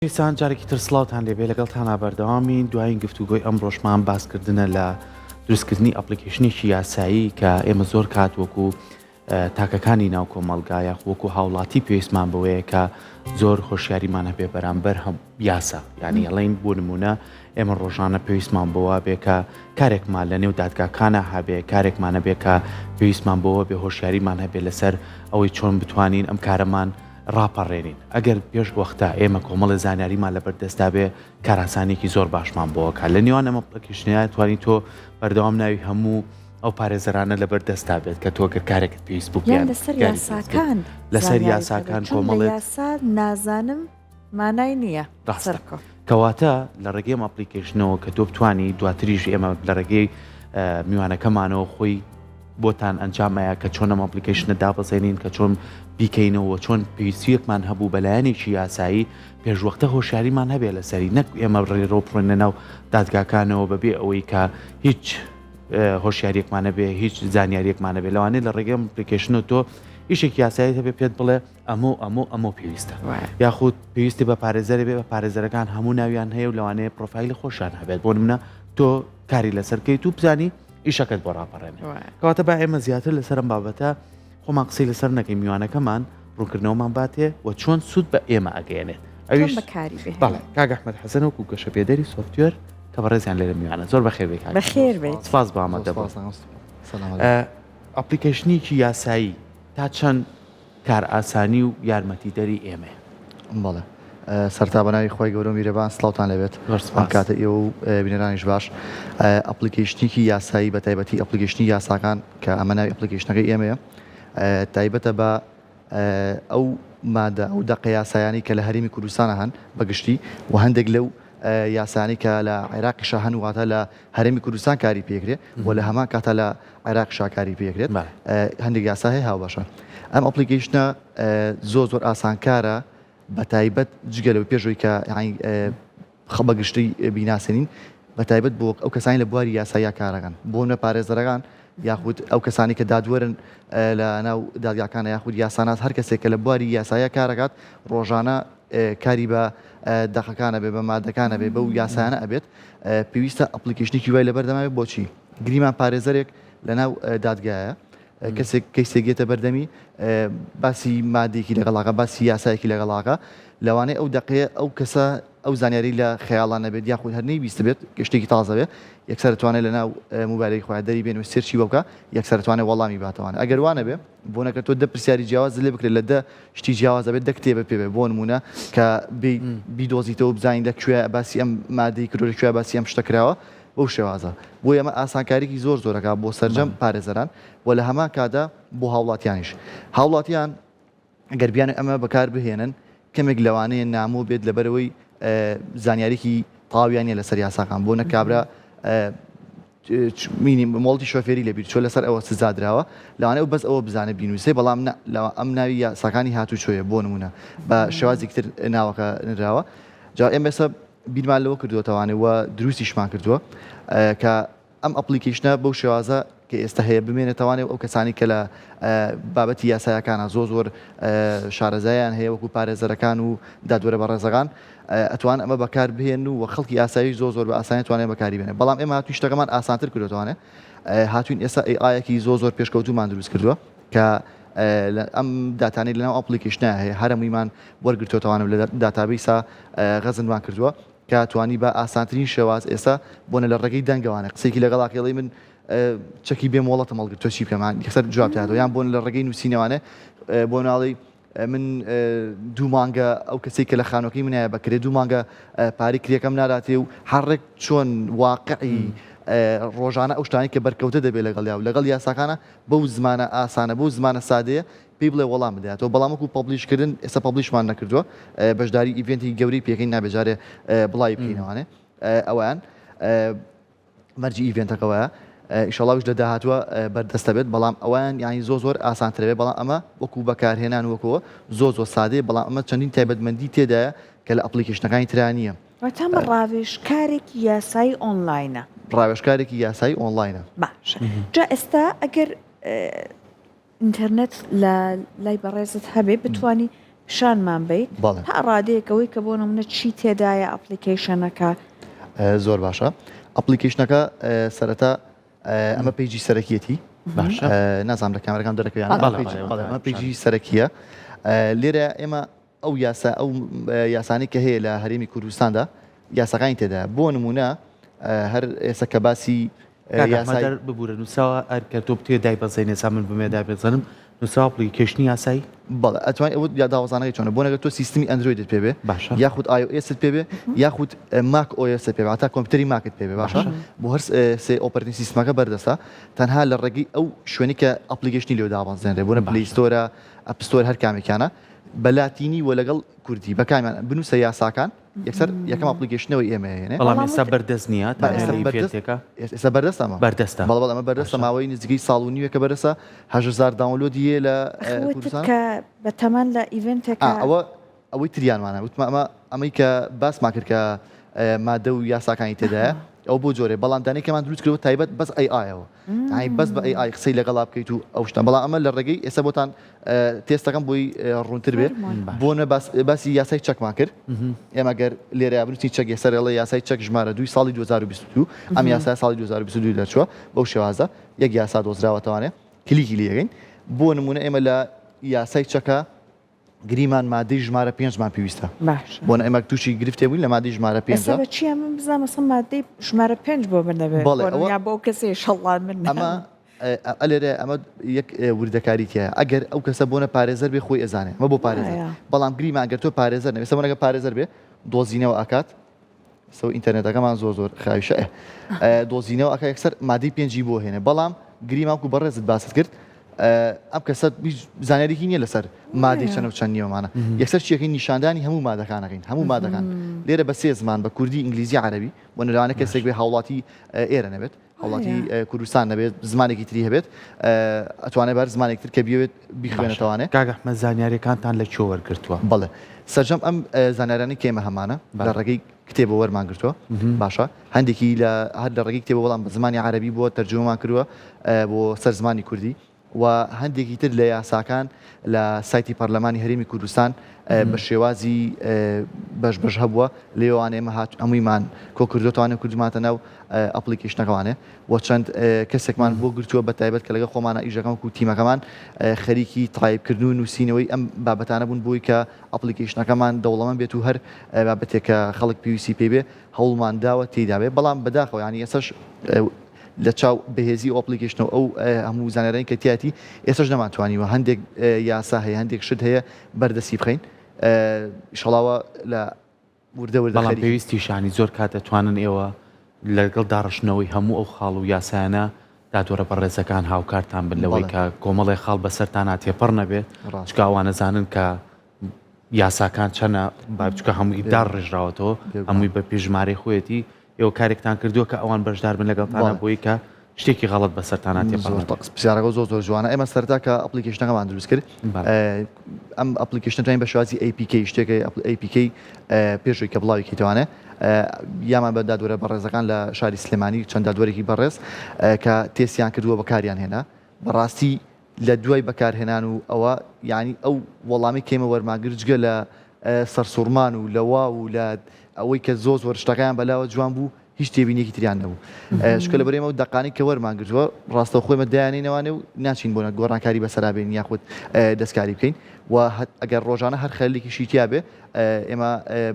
خۆشەویستان جارێکی تر سڵاوتان لێبێ لەگەڵتانا بەردەوامین دوایین گفتوگۆی ئەمڕۆشمان باسکردنە لە دروستکردنی ئەپلیکیشنێکی یاسایی کە ئێمە زۆر کات وەکو تاکەکانی ناو کۆمەڵگا یاخ وەکو هاوڵاتی پێویستمان بەوەیە کە زۆر هۆشیاریمان هەبێ بەرامبەر هەم یاسا یعنی ئەڵین بۆ نمونە ئێمە ڕۆژانە پێویستمان بەوە بێ کە کارێکمان لە نێو دادگاکانە هەبێ کارێکمانە بێ کە پێویستمان بەوە بێ هۆشیاریمان هەبێ لەسەر ئەوەی چۆن بتوانین ئەم کارەمان ڕاپەڕێنین. ئەگەر پێش وەختە ئێمە کۆمەڵێ زانیاریمان لەبەر دەستدا بێ کارئاسانیەکی زۆر باشمان بۆ ئەکات. لە نێوان ئەم ئەپڵیکەیشنەیا توانی تۆ بەردەوام ناوی هەموو ئەو پارێزەرانە لەبەر دەستا بێت کە تۆ گەر کارێکت پێویست بوو یان پێیان لەسەر کاری پێویست بێت. یاساکان لەسەر زانیاریت هەبێت یاساکان چون لە کۆمەڵێ یاسا نازانم مانای نییە ڕاستە. سەرکۆ. کەواتە لە ڕێگەی ئەم ئەپڵیکەیشنەوە کە تۆ بتوانی دواتریش ئێمە لە ڕێگەی میوانەکەمانەوە خۆی بۆتان ئەنجام ئەیا کە چۆن ئەم ئەپڵیکەیشنە دابەزێنین کە چۆن بیکەینەوە چۆن پێویستیەکمان هەبوو بەلایەنێکی یاسایی پێشوەختە هۆشیاریمان هەبێ لەسەری نەک ئێمە ڕێرۆ بڕۆینە ناو دادگاکانەوە بەبێ ئەوەی کە هیچ هۆشیاریەکمان هەبێ هیچ زانیاریەکمان هەبێ لەوانەیە لە ڕێگەی ئەم ئەپڵیکەیشنەوە تۆ ئیشێکی یاساییت هەبێ پێت بڵێ ئەمە و ئەمە و ئەمە پێویستە یاخود پێویستی بە پارێزەرێ بێ بە پارێزەرەکان هەموو ناویان هەیە و لەوانەیە پرۆفایلی خۆشیان هەبێت بۆ نمونە تۆ کاری لەسەر کەیت و بزانی ئیشەکەت بۆ ڕاپەڕێنێ کەواتە با ئێمە زیاتر لەسەر ئەم بابەتە خۆمان قسەی لەسەر نەکەین میوانەکەمان ڕوونکردنەوەمان باتێ و چۆن سوود بە ئێمە ئەگەیەنێت ئەویش بەکاری بێ بەڵێ کاک ئەحمەد حەسەن وەکو گەشەپێدەری سۆفتوێر کە بەڕێزیان لێرە میوانە زۆر بەخێر بێی کاک بەخێر بێیت سپاس بۆ ئامادەبوون ئەپلیکەیشنێکی یاسایی تا چەند کارئاسانی و یارمەتیدەری ئێمەیە. بەڵێ سەرتا بەناوی خوای گەورە و میرەبان سڵاوتان لێبێت زۆر ئەم سپاس. کاتە ئێوە و بینەرانیش باش ئەپڵیکەیشنێکی یاسایی بە تایبەتی ئەپڵیکەیشنی یاساکان کە ئەمە ناوی ئەپڵیکەیشنەکەی ئێمەیە تایبەتە بە ئەو مادە ئەو دەقە یاسایانەی کە لە هەرێمی کوردستانە هەن بە گشتی و هەندێک لەو یاسانەی کە لە عێراقیشا هەن واتە لە هەرێمی کوردستان کاری پێکرێ و لە هەمان کاتا لە عێراقیشا کاری پێکرێت هەندێک یاسا هەیە هاوبەشە ئەم ئەپلیکەیشنە زۆر زۆر ئاسانکارە بە تایبەت جگە لەوەی پێش ئەوەی کە یانی بە گشتی بیناسێنین بە تایبەت بۆ ئەو کەسانی لە بواری یاساییا کارەکەن بۆ نە پارێزەرەکان یاخود ئەو کەسانی کە دادوەرن لە ناو دادگاکانە یاخود یاساناس هەر کەسێک کە لە بواری یاساییا کارەکات ڕۆژانە کاری بە دەقەکانە بێ بە مادەکانە بێ بەو یاسایانە ئەبێت پێویستە ئەپلیکیشنێکی وای لەبەر دەماوێت بۆچی گریمان پارێزەرێک لەناو دادگایە کەسێک کەیسێک یەتە بەردەمی باسی مادێکی لەگەڵاکە باسی یاسایەکی لەگەڵاکە لەوانەیە ئەو دەقەیە ئەو کەسە ئەو زانیاری لە خەیاڵان نەبێت یاخود هەر نەیویست بێت شتێکی تازە بێ یەکسەر توانێت لە ناو موبایلەکەی خۆیان دەری بێن و search ی بۆ بکە یەکسەر توانێت وەڵامی باتەوانێ ئەگەر وانە بێ بۆ نەکە تۆ دە پرسیاری جیاواز لێ بکرێت لە دە شتی جیاواز ئەبێت دە کتێبە پێ بێ بۆ نمونە کە بیدۆزیتەوە بزانین لە کوێ باسی ئەم مادەی کردو لە کوێ باسی ئەم شتە کراوە بەو شێوازە بۆیە ئەمە ئاسانکاریی زۆر زۆرەکە بۆ سەرجەم پارێزەران و لە هەمان کاتدا بۆ هاوڵاتیانیش هاوڵاتیان گەر بیانەوێت ئەمە بەکار بهێنن کەمێک لەوانەیە نامۆ بێت لەبەرئەوەی زانیاریی تەواویان نیە لەسەر یاساکان بۆ نە کابرا مینی مۆڵەتی شۆفێری لەبیر چوە لەسەر ئەوە سزا دراوە لەوانەیە ئەو بەس ئەوە بزانێت بینوسێ بەڵام نا ئەم ناوی یاساکانی هاتوچۆیە بۆ نمونە بە شێوازێکی تر ناوەکە نراوە جا ئێمە ئێستا بیرمان لەوە کردووەتەوانێ و دروستیشمان کردووە کە ئەم ئەپڵیکەیشنە بەو شێوازە کە ئێستا هەیە بمێنێتەوانێ و ئەو کەسانی کە لە بابەتی یاسایەکانە زۆر زۆر شارەزایان هەیە وەکو پارێزەرەکان و دادوەرە بەڕێزەکان ئەتوان ئەمە بەکار بهێن و خەڵکی ئاسایی زۆر زۆر بە ئاسانی توانێت بەکاری بێنێت بەڵام ئێمە هاتوین شتەکەمان ئاسانتر کردوەتەوانێ هاتوین ئێستا AI ەکی زۆر زۆر پێشکەوتومان دروست کردووە کە ئەم داتانەی لەناو ئەپڵیکەیشنە هەیە هەرەموویمان وەرگرتوەتەوانە لە database ا خەزنمان کردووە کە توانی بە ئاسانترین شێواز ئێستا بۆنە لە ڕێگەی دەنگەوانە قسەیەکی لەگەڵا کەی من چەکی بێ مۆڵەتم هەڵگرت تۆ چی بکەم یەکسەر جواب داتەوە یان بۆن لە ڕێگەی نووسینەوانە بۆ ناڵی من دوو مانگە ئەو کەسێک کە لە خانۆکەی منایە بەکرێ دوو مانگە پارەی کرێکەم ناداتێ و هەڕێک چۆن واقعی ڕۆژانە ئەو شتانی کە بەرکەوتە دەبێت لەگەڵ یا و لەگەڵ یاساکانە بەو زمانە ئاسانە بەو زمانە سادەیە پێی بڵێ وەڵام بداتەوە بەڵام وەکو publish کردن ئێستا publish مان نەکردووە بەشداری event ی گەورەی پێکەین نابێت جارێ بڵاوی بکەینەوانێ ئەویان مەرجی event ەکە وایە ئیشەڵاویش لە داهاتووە بەردەستە بێت بەڵام ئەویان یانی زۆر زۆر ئاسانترە بێت بەڵام ئەمە وەکو بەکارهێنان وەکەوە زۆر زۆر سادەیە بەڵام ئەمە چەندین تایبەتمەندی تێدایە کە لە ئەپلیکیشنەکانی ترا نییە. واتە ئەمە ڕاوێژکارێکی یاسایی ئۆنلاینە. ڕاوێژکارێکی یاسایی ئۆنلاینە. باشە جا ئێستا ئەگەر ئینتەرنێت لە لای بەڕێزت هەبێ بتانی. پیشانمان بەیت بەڵێ. تا ڕادەیەک ئەوەی کە بۆ نمونە چی تێدایە application ەکە. زۆر باشە application ەکە سەرەتا ئەمە page ی سەرەکیەتی باشە نازانم لە کامێرەکان دەرەکەوێ یان بەڵێ، page ی بەڵێ، بەڵێ ئەمە page ی سەرەکیە لێرە ئێمە ئەو یاسا ئەو یاسانەی کە هەیە لە هەرێمی کوردستاندا یاساکانی تێدایە بۆ نمونە هەر ئێستا کە باسی کاک ئەحمەد یاسای هەر ببورە نووسراوە ئەر کە تۆ بتەوێت دایبەزێنی ئێستا من بمەوێت دایبەزێنم نووسراوە application ی یاسایی؟ بەڵێ ئەتوانی ئەوە یا داوەزانەکەی چۆنە بۆ نەگەر تۆ سیستمی ئەندرۆیدت پێ بێ باشە. یاخود iOS ت پێ بێ یاخود Mac OS ت پێ بێ هەتا کۆمپیوتەری ماکت پێ بێ باشە باشە. بۆ هەر سێ operating system ەکە بەردەستە تەنها لە ڕێگەی ئەو شوێنەی کە application ی لێ دابەزێنرێ بۆنە باشە. Play Store ە App Store هەر کامێکیانە بە لاتینی وە لەگەڵ کوردی بە کامیان بنووسە یاساکان یەکسەر یەکەم application ەوەی ئێمە هێنێ. بەڵام ئێستا بەردەست نییە با تەنها ئێستا لە بەردەست event ێکە؟ ئێستا بەردەستە ئەمە. بەردەستە. بەڵێ بەڵێ ئەمە بەردەستە باشە. ماوەی نزیکەی ساڵ و نیوێکە بەردەستە 8000 download ی هەیە لە ئەخ وتت کوردستان. کە بەتەمان لە ئا event ێکا. ئەوە ئەوەی تریانمانە وتمە ئەمە ئەمەی کە باسمان کرد کە مادە و یاساکانی تێدایە ئەو بۆ جۆرێ بەڵام دانەیەکمان دروست کردەوە تایبەت بەس AI ەوە یانی بەس بە AI قسەی لەگەڵا بکەیت و ئەو شتە بەڵام ئەمە لە ڕێگەی ئێستا بۆتان تێستەکەم بۆی ڕوونتر بێ بۆ نە باسی یاسای چەکمان کرد ئێمە گەر لێرە بنووسین چەک یەسەر ئەڵێ یاسای چەک ژمارە دووی ساڵی 2022 ئەم یاسای ساڵی 2022 دەرچووە بەو شێوازە یەک یاسا دۆزراوەتەوانێ کلیکی لێگەین بۆ نمونە ئێمە لە یاسای چەکە گریمان مادەی ژمارە پێنجمان پێویستە باشە بۆ ئێمە تووشی گرفتێ بووین لە مادەی ژمارە ئێستا پێنجە بە چییە من بزانم ئەسڵ مادەی ژمارە پێنج بۆ من نەبێ بەڵێ بۆ ئەوە یا بۆ کەسێ شەڵڵا من ئەمە ئەلێرە ئەمە یەک وردەکاری تیایە ئەگەر ئەو کەسە بۆنە پارێزەر بێ خۆی ئەزانێ ئەمە بۆ پارێزەر بەڵام گریمان گەر تۆ پارێزەر نەبێ سەمەنەکە پارێزەر بێ دۆزینەوە ئەکات سەو ئینتەرنێتەکەمان زۆر زۆر خاویشە دۆزینەوە ئەکا یەکسەر مادەی پێنجی بۆ هێنێ بەڵام گریمان و بەڕێزت باست کرد ئەم کەسە هیچ زانیاریی نییە لەسەر مادەی چەند و چەند نیوەمانە یەکسەر چیەکەی نیشاندانی هەموو مادەکانەکەین هەموو مادەکان لێرە بە سێ زمان بە کوردی ئینگلیزی عەربی بۆ نەلوانە کەسێک بێ هاوڵاتی ئێرە نەبێت هاوڵاتی کوردستان نەبێت زمانێکی تری هەبێت ئەتوانێت بار زمانێک تر کە بیەوێت بیخوێنێتەوانێ. کاک ئەحمەد زانیاریەکانتان لە کوێ وەرگرتووە؟ بەڵێ سەرجەم ئەم زانیارانەی کە ئێمە هەمانە لە ڕێگەی کتێبەوە وەرمان گرتووە باشە هەندێکی لە هەر لە ڕێگەی کتێبەوە بەڵام بە زمانی عەرەبی بووە تەرجومەمان کردووە بۆ سەر زمانی کوردی و هەندێکی تر لە یاساکان لە سایتی پەرلەمانی هەرێمی کوردستان بە شێوازی بەش بەش هەبووە لێوان ئێمە هات هەموویمان کۆ کردوتوانێ کردومانتە ناو application ەکەوانێ و چەند کەسێکمان بۆ گرتووە بە تایبەت کە لەگە خۆمانە ئیشەکەم و تیمەکەمان خەریکی تایپکردن و نووسینەوەی ئەم بابەتانە بوون بۆی کە application ەکەمان دەوڵەمەند بێت و هەر بابەتێک کە خەڵک پێویستی پێ بێ هەوڵمان داوە تێیدا بێ بەڵام بەداخەوە یانی ئێستاش لە چاو بەهێزی ئەو application ە و ئەو هەموو زانیارانەی کە تیایەتی ئێستاش نەمانتوانیوە هەندێک یاسا هەیە هەندێک شت هەیە بەردەستی بخەین ئیشەڵاوە لە وردە وردە بەڵام خەریکین. پێویستیشانی زۆر کات دەتوانن ئێوە لەگەڵ داڕشتنەوەی هەموو ئەو خاڵ و یاسایانە دادوەرە بەڕێزەکان هاوکارتان بن لەوەی بەڵێ. کە کۆمەڵێ خاڵ بەسەرتانا تێپەڕ نەبێت ڕاستە. چونکە ئەوان ئەزانن کە یاساکان چەنە بارچکە هەمووی دار ڕێژراوەتەوە هەمووی بە پێی ژمارەی خۆیەتی ئێوە کارێکتان کردووە کە ئەوان بەشدار بن لەگەڵتانە بۆی کە شتێکی غەڵەت بەسەرتانە تێپەڕ پرسیارەکە زۆر زۆر جوانە ئێمە سەرتا کە application ەکەمان دروست کرد ئەم application ە توانین بە شێوازی APK شتێکە APK پێشوی کە بڵاوی کەیتوانێ یامان بە دادوەرە بەڕێزەکان لە شاری سلێمانی چەند دادوەرێکی بەڕێز کە تێسیان کردووە بەکاریان هێنا بەڕاستی لە دوای بەکارهێنان و ئەوە یانی ئەو وەڵامەی کە ئێمە وەرمان گرت جگە لە سەرسوڕمان و لە واو و لە ئەوەی کە زۆر زۆر شتەکەیان بەلاوە جوان بوو هیچ تێبینیەکی تریان نەبوو چونکە لەبەر ئێمە ئەو دەقانەی کە وەرمان گرتووە ڕاستەوخۆ ئێمە دایانێینەوانێ و ناچین بۆ گۆڕانکاری بەسەرا بێنین یاخود دەستکاری بکەین و ئەگەر ڕۆژانە هەر خەلێکیشی تیا بێ ئێمە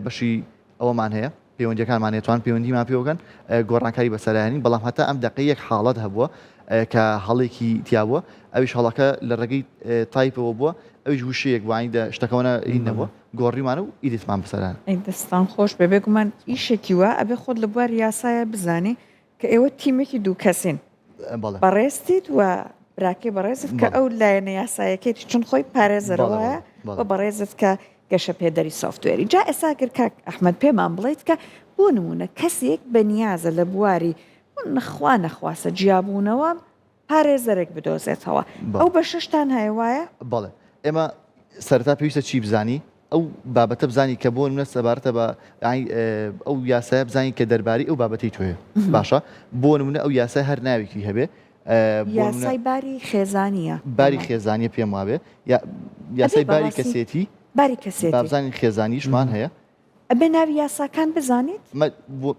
بەشی ئەوەمان هەیە پەیوەندیەکانمان هەیە توان پەیوەندیمان پێوە بکەن گۆڕانکاری بەسەرایانین بەڵام هەتا ئەم دەقەی یەک حاڵەت هەبووە کە هەڵێکی تیا بووە ئەویش هەڵەکە لە ڕێگەی تایپەوە بووە ئەویش وشەیەک بووە یانی دە شتەکەوەنە هین نەبووە گۆڕیمانە و edit مان بەسەرا. ئەی دەستتان خۆش بێ بێگومان ئیشێکی وا ئەبێ خۆت لە بواری یاسایە بزانی کە ئێوە تیمێکی دوو کەسین بەڵێ. بەڕێزتیت و براکەی بەڕێزت کە بەڵێ. ئەو لایەنە یاسایەکەیتی چون خۆی پارێزەرە بەڵێ وایە بەڵێ و بەڵێ. بەڕێزت کە گەشەپێدەری software ی جا ئێستا گەر کاک ئەحمەد پێمان بڵێیت کە بۆ نموونە کەسێک بەنیازە لە بواری خوا نەخواستە جیابوونەوە پارێزەرێک بدۆزێتەوە ئەو بەڵێ. بەشەشتان هەیە وایە؟ بەڵێ ئێمە سەرەتا پێویستە چی بزانی ئەو بابەتە بزانی کە بۆ نمونە سەبارەتە بە یانی ئەو یاسایە بزانی کە دەربارەی ئەو بابەتەی تۆیە باشە بۆ نمونە ئەو یاسای هەر ناوێکی هەبێ بۆ نمونە یاسای باری خێزانیە باری خێزانیە پێم وابێ یا ئەبێ یاسای باری بەڕاستی کەسێتی. باری کەسێتی. بابزانین خێزانیشمان هەیە. ئەبێ ناوی یاساکان بزانیت؟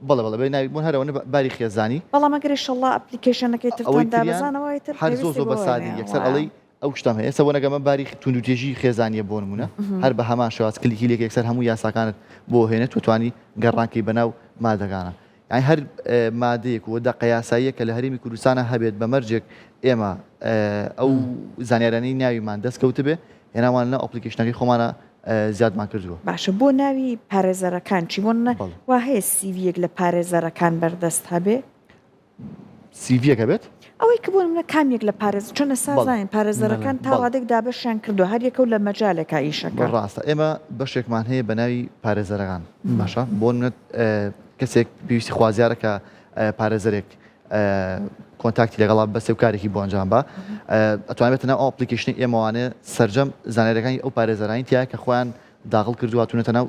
بەڵێ بەڵێ بێ ناوی بۆن هەر ئەوەنە باری خێزانی. بەڵام ئەگەر ئیشەڵڵا application ەکەی ترتان ئەوەی تریان دابەزانەوە ئیتر هەر زۆر پێویستی زۆر بە بەوە سادەیی نییە یەکسەر وایە. ئەڵێی ئەو شتەم هەیە ئێستا بۆ نەگەمە باری توندوتێژی خێزانیە بۆ نمونە هەر بە هەمان شێواز کلیکی لێکە یەکسەر هەموو یاساکانت بۆ هێنێت و توانی گەڕانکەی بەناو مادەکانە یانی هەر مادەیەک و دەقە یاساییەک کە لە هەرێمی کوردستانا هەبێت بە مەرجێک ئێمە ئەو زانیارانەی ناویمان دەست کەوتبێ هێنامان لەناو application ەکەی خۆمانە زیادمان کردووە. باشە بۆ ناوی پارێزەرەکان چی؟ بۆ نمونە بەڵێ. وا هەیە CV یەک لە پارێزەرەکان بەردەست هەبێ؟ CV یەک هەبێت؟ ئەوەی کە بۆ نمونە کام یەک لە پارێز چۆن ئێستا بەڵێ. زانین پارێزەرەکان تا بەڵێ. ڕادەیەک دابەشیان کردووە هەر یەکەو لە مەجالێکا ئیشەکا. ڕاستە ئێمە بەشێکمان هەیە بە ناوی پارێزەرەکان باشە بۆ نمونە کەسێک پێویستی خوازیارە کە پارێزەرێک contact ی لەگەڵا بەسێ و کارێکی بۆ ئەنجام بە ئەتوانێت بێتە ناو ئەو application ی ئێمەوانێ سەرجەم زانیاریەکانی ئەو پارێزەرانی تیا کە خۆیان داخڵ کردووە هاتوونەتە ناو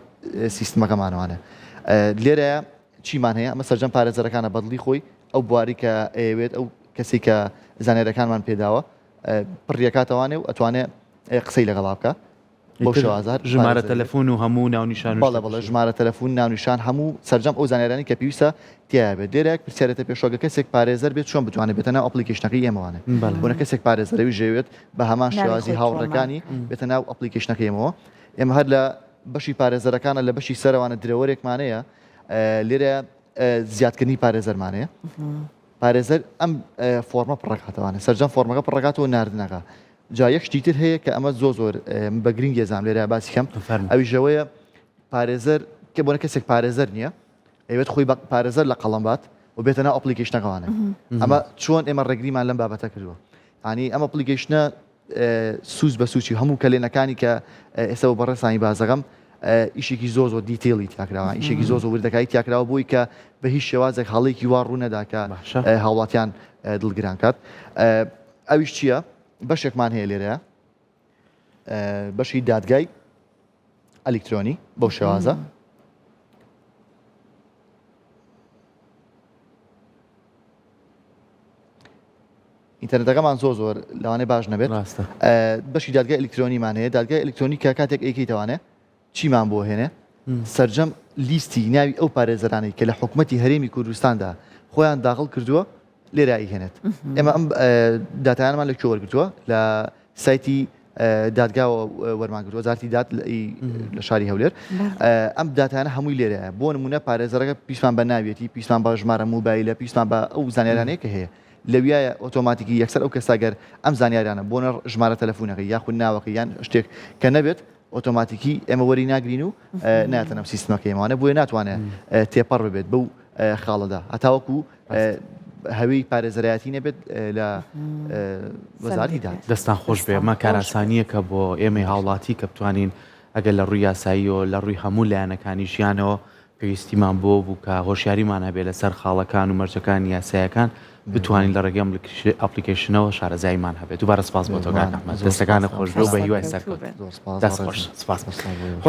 سیستمەکەمانوانێ لێرە چیمان هەیە ئەمە سەرجەم پارێزەرەکانە بەدڵی خۆی ئەو بواری کە ئەیەوێت ئەو کەسی کە زانیاریەکانمان پێداوە پڕیەکاتەوانێ و ئەتوانێ قسەی لەگەڵا بکە بەو شێوازە هەر ژمارە پارێزەری تەلەفۆن و هەموو ناونیشان و بەڵێ بەڵێ شتەکەشی. ژمارە تەلەفون ناونیشان هەموو سەرجەم ئەو زانیارانەی کە پێویستە تیایا بێت لێرە یەک پرسیارێتە پێشەوە گەر کەسێک پارێزەر بێت چۆن بتوانێت بێتە ناو application ەکەی ئێمەوانێ بەڵێ. بۆنە کەسێک پارێزەرە ویش دەیەوێت بە هەمان ناوی شێوازی خۆی تۆمار هاوڕێکانی بێتە ناو application ەکەی ئێمەوە ئێمە هەر لە بەشی پارێزەرەکانە لە بەشی سەرەوانە درەوەرێکمانەیە لێرە زیادکردنی پارێزەرمانەیە پارێزەر ئەم فۆرمە پڕەکاتەوانە سەرجەم فۆرمەکە پڕەکاتەوە ناردنەکە جا یەک شتی تر هەیە کە ئەمە زۆر زۆر من بە گرنگی ئەزانم لێرە باسی کەم فەرموو. ئەویش ئەوەیە پارێزەر کە بۆنە کەسێک پارێزەر نییە ئەیوێت خۆی بە پارێزەر لە قەڵەم بات و بێتە ناو application ەکەوانێ ئەمە چۆن ئێمە ڕێگریمان لەم بابەتە کردووە ینی ئەم application ە سوز بە سوچی هەموو کەلێنەکانی کە ئێستا بۆ بەڕێزانی بازەکەم ئیشێکی زۆر زۆر detail ی تیاکراوە ئیشێکی زۆر زۆر وردەکاری تیاکراوە بۆی کە بە هیچ شێوازێک هەڵێکی وا ڕوو نەدا کە باشە. هاوڵاتیان دڵگران کات ئەویش چییە؟ بەشێکمان هەیە لێرە بەشی دادگای ئەلیکترۆنی بەو شێوازە. ئینتەرنێتەکەمان زۆر زۆر لەوانەیە باش نەبێت ڕاستە. بەشی دادگای ئەلیکترۆنیمان هەیە دادگای ئەلیکترۆنی کە کاتێک ئەیکەیتەوانێ چیمان بۆ هێنێ؟ سەرجەم لیستی ناوی ئەو پارێزەرانەی کە لە حکومەتی هەرێمی کوردستاندا خۆیان داخڵ کردووە لێرە ئەیهێنێت. ئێمە ئەم داتایانەمان لە کوێ وەرگرتووە؟ لە سایتی دادگاوە وەرمان گرتووە، وەزارەتی داد لە شاری هەولێر. ئەم داتایانە هەمووی لێرەیە. بۆ نموونە پارێزەرەکە پێویستمان بە ناویەتی، پێویستمان بە ژمارە مۆبایلە، پێویستمان بە ئەو زانیارانەیە کە هەیە. لەویایە ئۆتۆماتیکی یەکسەر ئەو کەسە گەر ئەم زانیارانە بۆ ژمارە تەلەفونەکەی یاخود ناوەکەی یان شتێک کە نەبێت ئۆتۆماتیکی ئێمە وەری ناگرین و نایەتە ناو سیستمەکەی ئێمەوانە بۆیە ناتوانێت تێپەڕ ببێت بەو خاڵەدا هەتاوەکو هەوێی پارێزەرایەتی نەبێت لە وەزارەتی داد. دەستان خۆش بێ ئەمە کارئاسانییەکە بۆ ئێمەی هاوڵاتی کە بتوانین ئەگەر لە ڕووی یاساییەوە لە ڕووی هەموو لایەنەکانی ژیانەوە پێویستیمان بەوە بوو کە هۆشیاریمان هەبێت لەسەر خاڵەکان و مەرجەکانی یاسایەکان بتوانین لە ڕێگەی ئەم application ەوە شارەزاییمان هەبێت. دووبارە سپاس بۆ تۆ کاک ئەحمەد. دەستەکانت خۆش بێ و بە هیوای سەرکەوتن. دەست خۆش. سپاس.